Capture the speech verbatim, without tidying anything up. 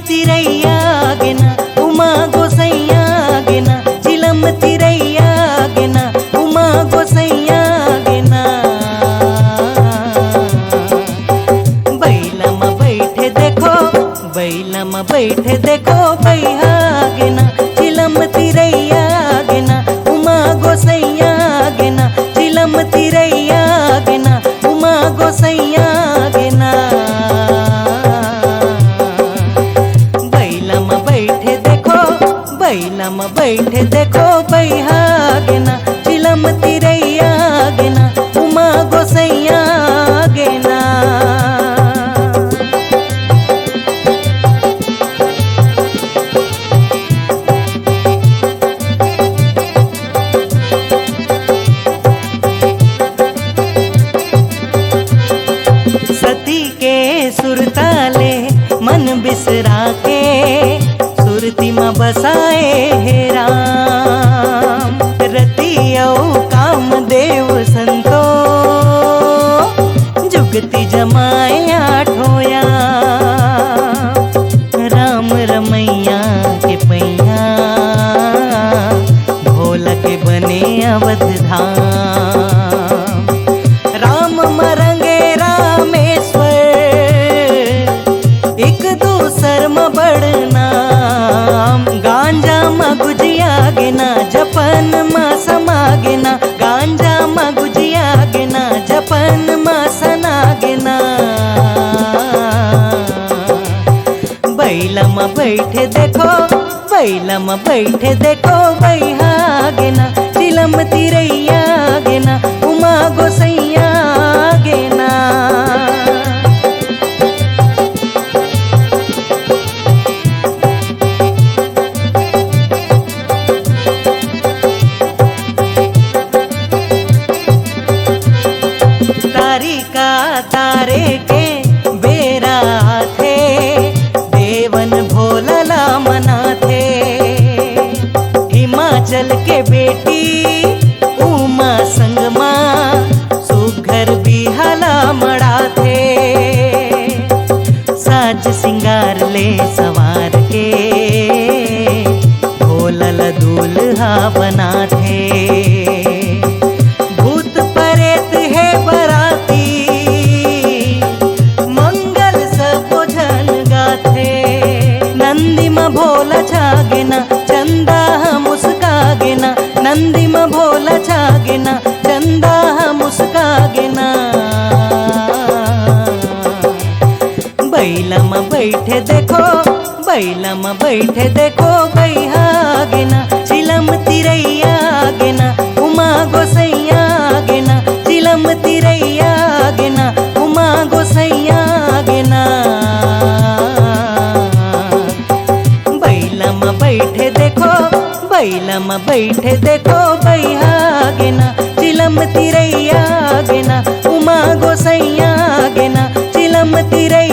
तिरैया गे ना, उमा गोसैया गे ना, चिलम तिरैया गे ना, उमा गोसैया गे ना। बइला म बइठे देखो, बइला म बइठे देखो बइहा गे ना, चिलम तिरैया गे ना, उमा गोसैया गे ना, चिलम तिरैया गे ना, उमा गोसैया गे ना। बइला म बइठे देखो, बइला म बइठे देखो बइहा गे ना, चिलम तिरैया गे ना, उमा गोसैया गे ना। सती के सुरता ले मन बिसरा के, सुरती म बसाए हे राम। रति अउ कामदेव संतो, जुगति जमाए आठों याम। राम रमैया के पैया, भोला के बने अवध धाम। राम म रंगे रामेश्वर, एक दूसर म बड़ नाम। गांजा म गुजिया गे ना, जपन म समा गे ना। गांजा म गुजिया गे ना, जपन म सना गे ना। बइला म बइठे देखो, बइला म बइठे देखो बइहा गे ना, चिलम तिरैया गे ना, उमा गोसैया गे ना। तारिका तारे के बेरा आथे, देवन भोला ला मनाथे। हिमाचल के बेटी उमा संग मा, सुघर बिहा ला मड़ाथे। साज सिंगार ले सवार के, भोला ल दूल्हा बनाथे। भूत परेत हे बराती, मंगल सबो झन गाथे। नंदी म भोला छा गे ना, चंदा ह मुस्का गे ना। नंदी म भोला छा गे ना, चंदा ह मुस्का गे ना। बइला म बइठे देखो, बइला म बइठे देखो बइहा गे ना, चिलम तिरैया गे ना, उमा गोसैया गे ना, चिलम तिरैया गे ना, उमा गोसैया गे ना। बइला म बइठे देखो, बइला म बइठे देखो बइहा गे ना, चिलम तिरैया गे ना, उमा गोसैया गे ना, चिलम तिरैया